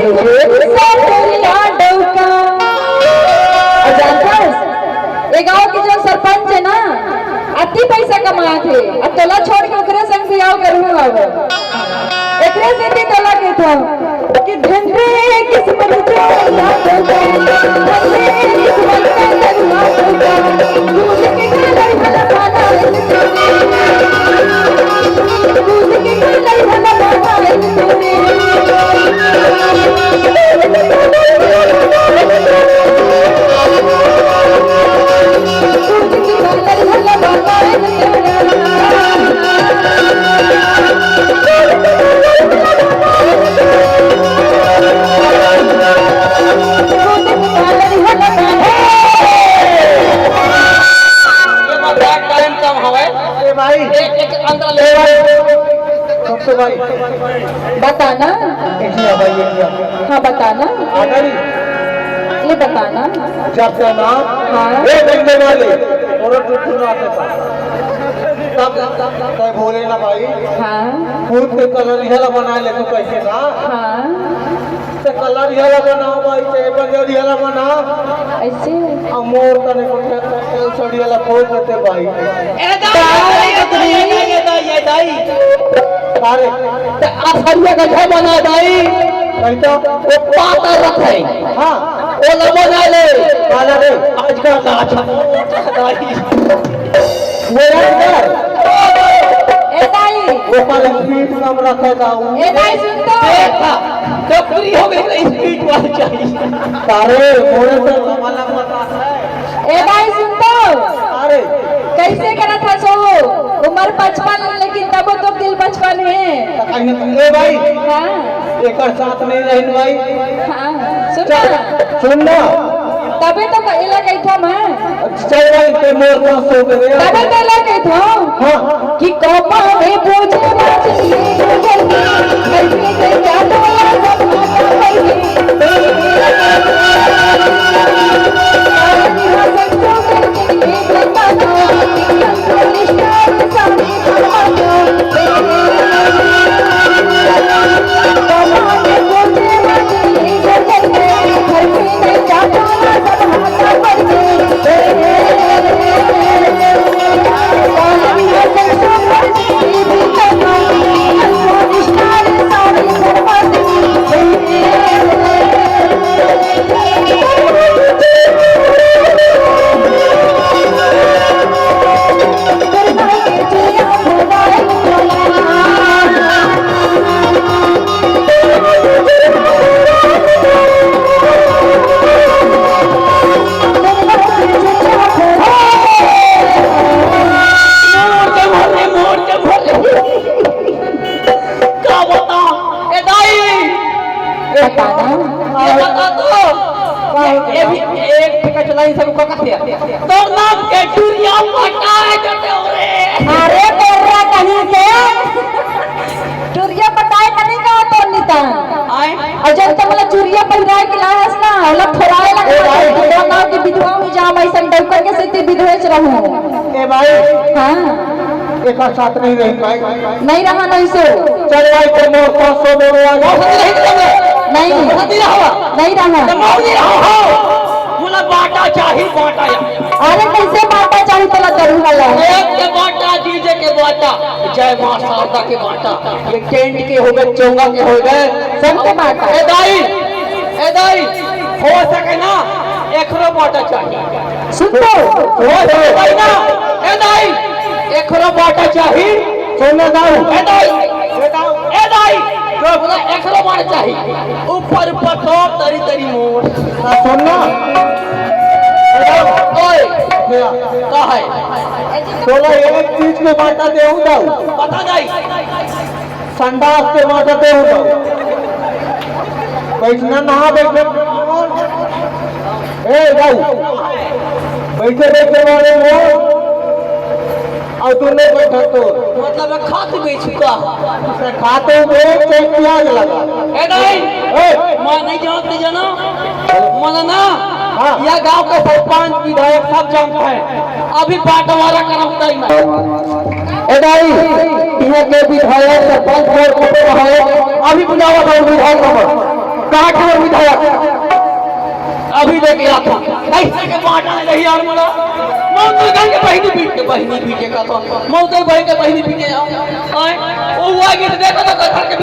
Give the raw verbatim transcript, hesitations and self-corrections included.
अउ जानथस, ये गांव के जो सरपंच हे ना, अति पैसा कमात हे। अब तोला छोड़ के ओकरे संग बिहाव करहूं अब। एकरे सेती तोला कहिथंव कि धन रे किस्मत जो ना होता, धन रे किस्मत का दरुआ होता, दूध के काला भला पाना, दूध के काला भला पाना। ये बात टाइम कम हवे। ए भाई। एक, एक अंदर ले। ए भाई। छोटू भाई। बता ना। ए जी, हाँ भाई, ए जी, हाँ। हाँ, बता ना। आ गई। ये बता ना। जब से ना, हाँ। ए बंदे वाले, और टुटना आता था। तब, तब, तब बोले ना भाई। हाँ। खुद के कलर इहला बना ले तू कैसे ना? हाँ। ते कलर इहला बनाओ भाई, ते बंदे इहला बना। ऐसे? अब मोर तने को सड़ियाला खोल देते भाई। ए दाई, ए दाई, ए दाई, ए दाई, ए दाई। अरे। ते असरिया का घर बना दाई। कैसा? वो पाता रथ है। हाँ। वो लबो ना ले। काला रे। आज का नाच। दाई। वो यार इधर। ए दाई। वो काला स्पीड कम रखे दाऊ। ए दाई सुन तो। देखा, डबरी हो गई तो स्पीड वाली चाहिए। तारे, मोरे तो वाला पता है। ए भाई सुन तो। अरे। कैसे करत हस हो? उम्र पचपन लेकिन तबो तो दिल बचपन हे। त कहीं तो, ए भाई। हाँ। एकर साथ नहीं रहिन भाई। हाँ, सुन चल, ना। सुन ना। तबे तो एला कहिथंव मैं। चल भाई, ते मोर पास सो गए। तबे तो एला कहिथंव। हाँ। कि कोपा में पूछे बात ये गुजर के, कैसे से क्या बोला सब माता बैठी। का बता? ए दाई! ए बता ना। ये बता तो। ये, ये भी एक ठेका चलाई सब का कथे। तोर नाम के टुरिया पटाए देते हो रे। अरे तोरा कहीं के टुरिया पटाए कहीं का तो नितान। आए? अउ जब तक मला चुरिया पहिराए के लायस ना, ओला फोड़ाए लगा। ए भाई। तोर नाम के विधवा हुई जाम, ऐसन डौकर के सेती विधवेच रहूं। ए भाई। हाँ। एकर साथ नहीं रही भाई। नहीं रहा नहीं सो। चल भाई, तो मोर पास सो बोले आ जा। नहीं। नहीं रहा। नहीं रहा। तो मौज नहीं रहा हो। मुला बाटा चाही, बाटा या। अरे कैसे बाटा चाही तोला दरू वाला? एक के बाटा, जीजे के बाटा, जय माँ शारदा के बाटा, ये टेंट के हो गए, चोंगा के हो गए, सबके बाटा। ए दाई, ए दाई, हो सके ना, एकरो बाटा चाही। सुन तो। हो सके ना, ए दाई, एकरो बाटा चाही। सुन ना दाऊ। ए दाई, ए दाई, ए दाई, बोला एकरो बाटा चाही। ऊपर ऊपर तो तरी तरी मोर। हाँ, सुन ना। ओए, भैया। का है? तोला एक चीज के बाटा देहूं दाऊ। बता दाई। संडास के बाटा देहूं दाऊ। बैठना ना बैठे। ए दाऊ। बैठे बैठे वाले मोर। अउ तू नहीं बैठा तो। मतलब खात बेचू का? खाते हुए चेक प्याज लगा। ए दाई, ए! मैं नहीं जानते जाना। मना ना। हाँ। यह गांव का सरपंच, विधायक सब जानता है। अभी बंटवारा करम टाइम है। ए दाई, यहाँ के विधायक, सरपंच, बोर्ड ऊपर है। अभी बुलावा था विधायक को। बांट बर विधायक अभी लेके आथंव। अइसे के बांटा नहीं रही यार मोला। मौत तो गंग के बहिनी पीट के, बहिनी पीट के कहथंव। मौत तो बहिनी के बहिनी पीट के आंव। आय, ओ हुआ कि देखो तो कथर के